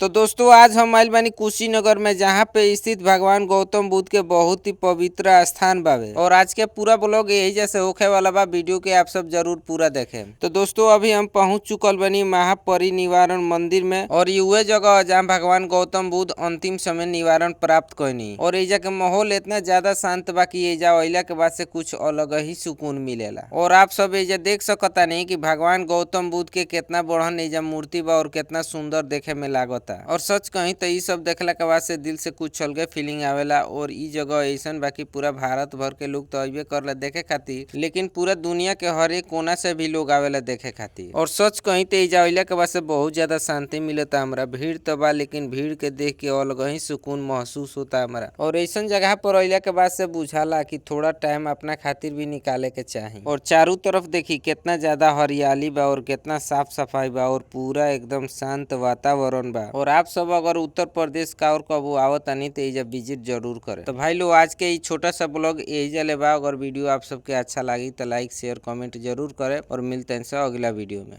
तो दोस्तों आज हम आइल बानी कुशीनगर में, जहाँ पे स्थित भगवान गौतम बुद्ध के बहुत ही पवित्र स्थान बावे। और आज के पूरा ब्लॉग यही जैसे होखे वाला बा, वीडियो के आप सब जरूर पूरा देखें। तो दोस्तों अभी हम पहुंच चुकल बानी महापरिनिर्वाण मंदिर में, और ये उहे जगह है जहाँ भगवान गौतम बुद्ध अंतिम समय निवारण प्राप्त कईनी। और एजा के माहौल इतना ज्यादा शांत बा कि एजा अइला के बाद से कुछ अलग ही सुकून मिलेला। और आप सब एजा देख सकतानी कि भगवान गौतम बुद्ध के केतना बड़हन एजा मूर्ति बा और केतना सुंदर देखे में लागता। और सच कही तो इ सब देखला के बाद से दिल से कुछ अलगे फीलिंग आवेला। और इ जगह ऐसन बा कि पूरा भारत भर के लोग तो अइबे करेला देखे खातिर, लेकिन पूरा दुनिया के हर एक कोना से भी लोग आवेला देखे खातिर। और सच कही तो एजा अइला के बाद से बहुत ज्यादा शांति मिलता हमरा। भीड़ तो बा, लेकिन भीड़ के देख के अलग ही सुकून महसूस होता हमरा। और ऐसन जगह पर अइला के बाद से बुझाला कि थोड़ा टाइम अपना खातिर भी निकाले के चाही। और चारों तरफ देखी केतना ज्यादा हरियाली बा और केतना साफ सफाई बा और पूरा एकदम शांत वातावरण बा। और आप सब अगर उत्तर प्रदेश का और कबू आवतानी तो एजा विजिट जरूर करें। तो भाई लोग आज के ई छोटा सा ब्लॉग एहिजा ले बा। अगर वीडियो आप सबके अच्छा लगी तो लाइक शेयर कमेंट जरूर करें और मिलते हैं से अगला वीडियो में।